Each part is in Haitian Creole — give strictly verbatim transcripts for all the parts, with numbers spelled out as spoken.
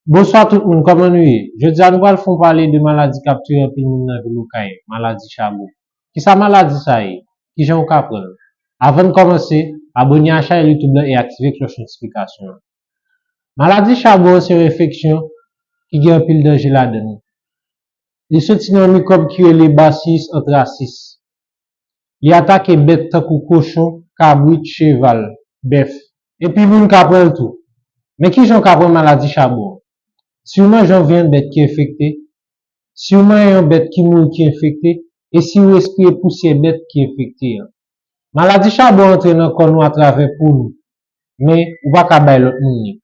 Bonswa tout moun, kòman nou ye? Jodi a nou pral fè yon pale de maladi k ap touye anpil moun nan vil Okay, maladi chabon. Kisa maladi sa ye? Kijan ou ka pran l? Avan n kòmanse, abone a chanèl YouTube la e aktive klòch notifikasyon an. Maladi chabon an se yon enfeksyon ki gen anpil danje ladan l. Li soti nan yon mikwòb ki rele Bacillus anthracis. Li atake bèt tankou kochon, kabrit, cheval, bèf. Epi moun ka pran l tou. Men kijan w ka pran maladi chabon an? Si w manje yon vyann bèt ki enfekte, si w manyen yon bèt ki mouri ki enfekte, e si w respire pousyè bèt ki enfekte an. Maladi chabon antre nan kò nou atravè po nou, men ou pa ka bay lòt moun li.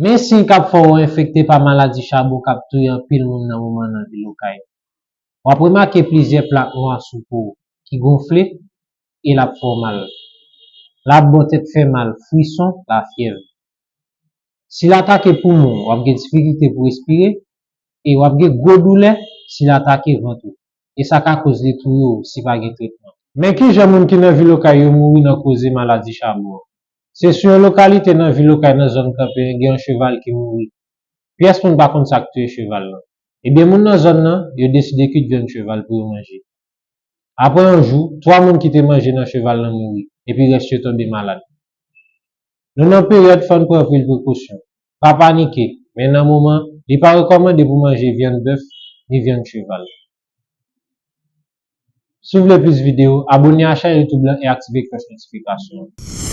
Men siy k ap fè w enfekte pa maladi chabon k ap touye anpil moun nan moman nan vil Okay. W ap remake plizyè plak nwa sou po w ki gonfle e l ap fè w mal. L ap ba w tèt fè mal, frison, lafyèv. Si l atake poumon w, w ap gen difikilte pou respire e w ap gen gwo doulè si l atake vant ou. E sa ka koz li touye w si pa gen tretman. Men kijan moun ki nan vil Okay yo mouri nan koze maladi chabon an? Se sou yon lokalite nan vil Okay nan zòn Kanpe gen yon cheval ki mouri. Pyès moun pa konn sa k touye cheval lan. Ebyen moun nan zòn nan, yo deside kwit vyann cheval pou yo manje. Apre yon jou, twa moun ki te manje nan cheval lan mouri, epi rès yo tonbe malad. Nou nan peryòd fò n pran anpil prekosyon. Pa panike, men nan moman, li pa rekòmande pou manje vyann bèf ni vyann cheval. Si w vle plis videyo, abone a chanèl YouTube lan e aktive klòch notifikasyon an.